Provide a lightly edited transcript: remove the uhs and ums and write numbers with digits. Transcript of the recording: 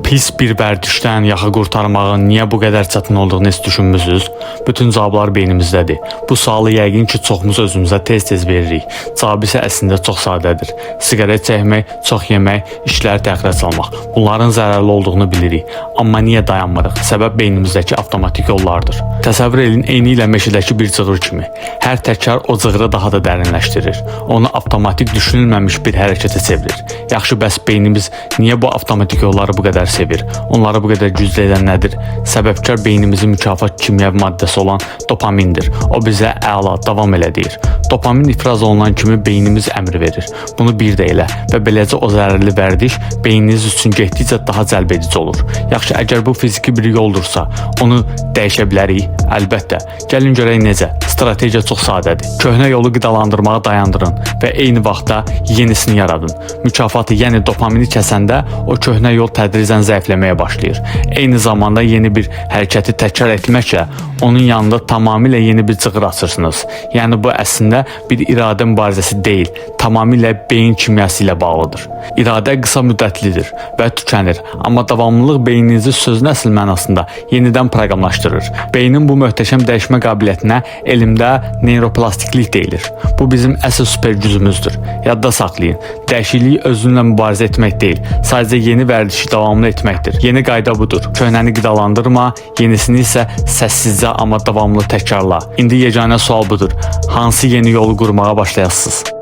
Pis bir vərdişdən yaxa qurtarmağın niyə bu qədər çətin olduğunu heç düşünmüsüz? Bütün cavablar beynimizdədir. Bu sualı yəqin ki, çoxumuz özümüzə tez-tez veririk. Cavabı isə əslində çox sadədir. Siqaret çəkmək, çox yemək, işləri təxirə salmaq. Bunların zərərli olduğunu bilirik. Amma niyə dayanmırıq? Səbəb beynimizdəki avtomatik yollardır. Təsəvvür edin, eynilə meşədəki bir cığır kimi. Hər təkrar o cığırı daha da dərinləşdirir. Onu avtomatik düşünülməmiş bir hərəkətə çevirir. Yaxşı, bəs beynimiz niyə bu avtomatik yolları bu qədər sevir? Onları bu qədər güclü edən nədir? Səbəbkar beynimizin mükafat kimyəvi maddəsi olan dopamindir. O bizə əla, davam elə deyir. Dopamin ifraz olunan kimi beynimiz əmr verir. Bunu bir də elə və beləcə o zərərli vərdiş beyniniz üçün getdikcə daha cəlbedici olur. Yaxşı, əgər bu fiziki bir yoldursa, onu dəyişə bilərik? Əlbəttə. Gəlin görək necə. Strategiya çox sadədir. Köhnə yolu qidalandırmağı dayandırın və eyni vaxtda yenisini yaradın. Mükafatı, yəni dopamini kəsəndə o köhnə yol tədricən zəifləməyə başlayır. Eyni zamanda yeni bir hərəkəti təkrar etməklə onun yanında tamamilə yeni bir cığır açırsınız. Yəni bu əslində bir iradə mübarizəsi deyil, tamamilə beyin kimyası ilə bağlıdır. İradə qısa müddətlidir və tükənir, amma davamlılıq beyninizi sözün əsl mənasında yenidən proqramlaşdırır. Beynin bu möhtəşəm dəyişmə qabiliyyətinə elmdə neyroplastiklik deyilir. Bu bizim əsl super gücümüzdür. Yadda saxlayın, dəyişiklik özünlə mübarizə etmək deyil, sadəcə yeni vərdişi davamlı etməkdir. Yeni qayda budur. Köhnəni qidalandırma, yenisini isə səssizcə amma davamlı təkrarla. İndi yeganə sual budur. Hansı yeni yolu qurmağa başlayasınız?